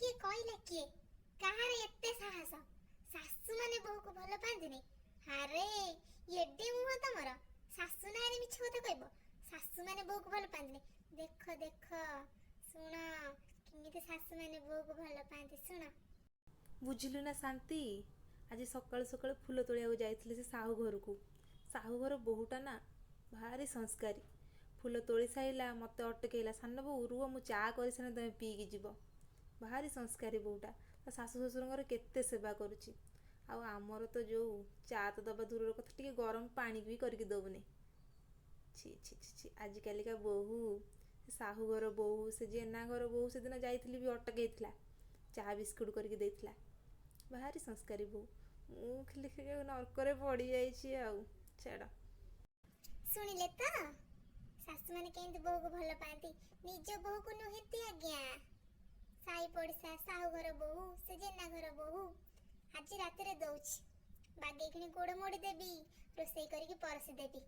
କିଏ କହିଲା? କିଏ, କାହାର ଏତେ ସାହସ? ଶାଶୁମାନେ ବୋହୂକୁ ଭଲ ପାଆନ୍ତିନି? ଆରେ, ଏଡେ ମୁହଁ ତମର, ଶାଶୁ ନାଁରେ ମିଛ କଥା କହିବ? ଶାଶୁମାନେ ବୋହୂକୁ ଭଲ ପାଆନ୍ତିନି? ଦେଖ ଦେଖ, ଶୁଣ, କେମିତି ଶାଶୁମାନେ ବୋହୂକୁ ଭଲ ପାଆନ୍ତି, ଶୁଣ। ବୁଝିଲୁ ନା ଶାନ୍ତି, ଆଜି ସକାଳୁ ସକାଳୁ ଫୁଲ ତୋଳିବାକୁ ଯାଇଥିଲି ସେ ସାହୁ ଘରକୁ। ସାହୁ ଘର ବୋହୂଟା ନା ଭାରି ସଂସ୍କାରୀ। ଫୁଲ ତୋଳି ସାରିଲା, ମୋତେ ଅଟକେଇଲା, "ସାନ ବୋହୂ, ରୁହ, ମୁଁ ଚା କରିସାରେ, ତମେ ପିଇକି ଯିବ।" ଭାରି ସଂସ୍କାରୀ ବୋହୂଟା, ତା ଶାଶୁ ଶ୍ୱଶୁରଙ୍କର କେତେ ସେବା କରୁଛି। ଆଉ ଆମର ତ ଯେଉଁ ଚା ତ ଦେବା ଦୂରର କଥା, ଟିକେ ଗରମ ପାଣି ବି କରିକି ଦେଉନି। ଛି ଛି ଛି ଛି, ଆଜିକାଲିକା ବୋହୂ! ସେ ସାହୁ ଘର ବୋହୂ, ସେ ଜେନା ଘର ବୋହୂ, ସେଦିନ ଯାଇଥିଲି ବି ଅଟକେଇଥିଲା, ଚା ବିସ୍କୁଟ କରିକି ଦେଇଥିଲା। ଭାରି ସଂସ୍କାରୀ ବୋହୂ। ମୁଁ ଖାଲି ନର୍କରେ ପଡ଼ିଯାଇଛି ଆଉ ଛାଡ଼। ଶୁଣିଲେ ତ, ଶାଶୁମାନେ କେମିତି ବୋହୂକୁ ଭଲ ପାଆନ୍ତି? ନିଜ ବୋହୂକୁ ନୁହେଁ ଆଜ୍ଞା, ସାହି ପଡ଼ିଶା, ସାହୁ ଘର ବୋହୂ, ସେ ଜେନା ଘର ବୋହୂ। ଆଜି ରାତିରେ ଦଉଛି, ବାଗେଇକିଣି ଗୋଡ଼ ମୋଡ଼ି ଦେବି, ରୋଷେଇ କରିକି ପରସି ଦେବି।